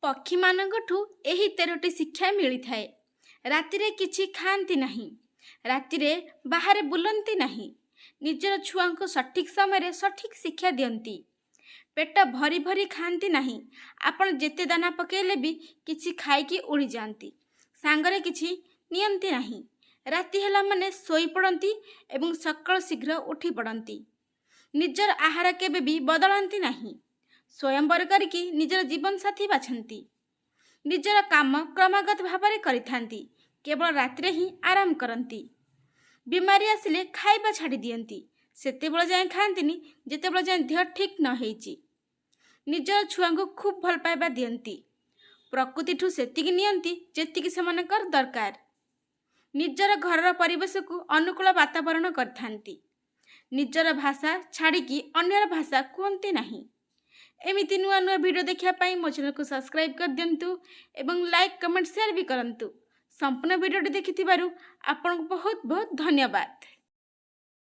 ପକ୍ଷୀମାନଙ୍କଠୁ ଏହି 13ଟି ଶିକ୍ଷା ମିଳିଥାଏ। ରାତିରେ କିଛି ଖାଆନ୍ତି ନାହିଁ। ରାତିରେ ବାହାରେ ବୁଲନ୍ତି ନାହିଁ। ନିଜର ଛୁଆଙ୍କୁ ସଠିକ୍ ସମୟରେ ସଠିକ୍ ଶିକ୍ଷା ଦିଅନ୍ତି। ପେଟ ଭରି ଭରି ଖାଆନ୍ତି ନାହିଁ। ଆପଣ ଯେତେ ଦାନା ପକାଇଲେ ବି କିଛି ଖାଇକି ଉଡ଼ିଯାଆନ୍ତି, ସାଙ୍ଗରେ କିଛି ନିଅନ୍ତି ନାହିଁ। ରାତି ହେଲା ମାନେ ଶୋଇପଡ଼ନ୍ତି ଏବଂ ସକାଳୁ ଶୀଘ୍ର ଉଠି ପଡ଼ନ୍ତି। ନିଜର ଆହାର କେବେ ବି ବଦଳାନ୍ତି ନାହିଁ। ସ୍ୱୟଂବର କରିକି ନିଜର ଜୀବନସାଥୀ ବାଛନ୍ତି। ନିଜର କାମ କ୍ରମାଗତ ଭାବରେ କରିଥାନ୍ତି, କେବଳ ରାତିରେ ହିଁ ଆରାମ କରନ୍ତି। ବିମାରୀ ଆସିଲେ ଖାଇବା ଛାଡ଼ି ଦିଅନ୍ତି, ସେତେବେଳେ ଯାଏଁ ଖାଆନ୍ତିନି ଯେତେବେଳେ ଯାଏଁ ଦେହ ଠିକ୍ ନ ହେଇଛି। ନିଜର ଛୁଆଙ୍କୁ ଖୁବ୍ ଭଲ ପାଇବା ଦିଅନ୍ତି। ପ୍ରକୃତିଠୁ ସେତିକି ନିଅନ୍ତି ଯେତିକି ସେମାନଙ୍କର ଦରକାର। ନିଜର ଘରର ପରିବେଶକୁ ଅନୁକୂଳ ବାତାବରଣ କରିଥାନ୍ତି। ନିଜର ଭାଷା ଛାଡ଼ିକି ଅନ୍ୟର ଭାଷା କୁହନ୍ତି ନାହିଁ। ଏମିତି ନୂଆ ନୂଆ ଭିଡ଼ିଓ ଦେଖିବା ପାଇଁ ମୋ ଚ୍ୟାନେଲକୁ ସବସ୍କ୍ରାଇବ୍ କରିଦିଅନ୍ତୁ ଏବଂ ଲାଇକ୍, କମେଣ୍ଟ, ସେୟାର ବି କରନ୍ତୁ। ସମ୍ପୂର୍ଣ୍ଣ ଭିଡ଼ିଓଟି ଦେଖିଥିବାରୁ ଆପଣଙ୍କୁ ବହୁତ ବହୁତ ଧନ୍ୟବାଦ।